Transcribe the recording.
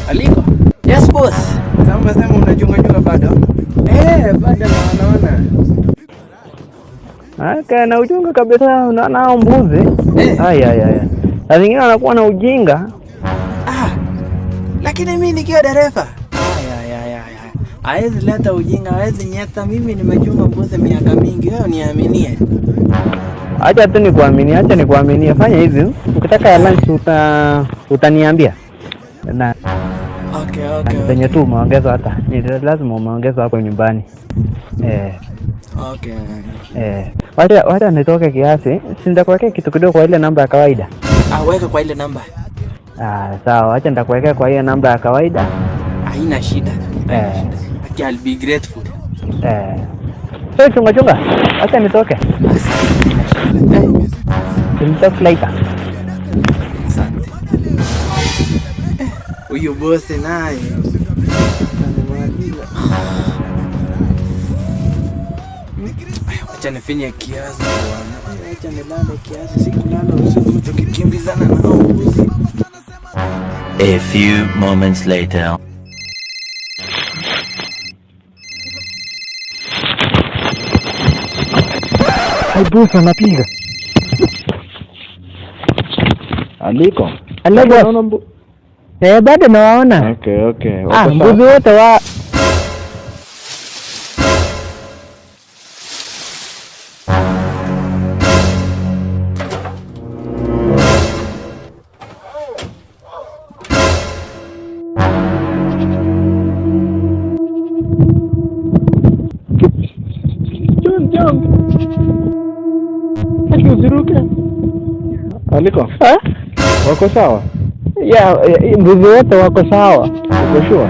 Aliko? Yes, boss. Sasa umesema unachunga chunga bado? Eh, bado naona. Aka na ujinga kabisa, unaona hao mbuzi. Eh. Haya haya haya. Na zingine wanakuwa na ujinga. Ah. Lakini mimi nikiwa dereva. Aya aya aya. Hawezi leta ujinga, hawezi nyeta. Mimi nimechunga mbuzi miaka mingi. Wewe niaminie. Acha tu nikuaminie, acha nikuaminie. Fanya hivi, ukitaka ya lunch utaniambia. Na Okay. penye tu umeongezwa, hata ni lazima umeongezwa hapo nyumbani. Eh, Okay. eh. Wacha nitoke kiasi, si nitakuwekea kitu kidogo kwa ile namba ya kawaida. Ah, weka kwa ile namba. Ah, sawa, acha nitakuwekea kwa hiyo namba ya kawaida. Haina shida. Haina Eh. shida. Okay, I'll be grateful. Eh. So chunga chunga, acha nitoke. Haina shida. Eh, We'll talk later. asante. Eh, huyu bosi naye. Atanimaliza. Acha nifinye kiasi bwana. Acha nilale kiasi, sikulala usiku tukikimbizana na hao mbuzi. A few moments later. Ai, boss anapiga. Aliko. Hello boss. Unaona mbu... Eh, bado nawaona. Okay. Ah, Wako sawa? mbuzi wote wa Jump, jump. Aki usiruke. Aliko. Ah? Wako sawa? Ya, mbuzi wote wako sawa. Uko sure?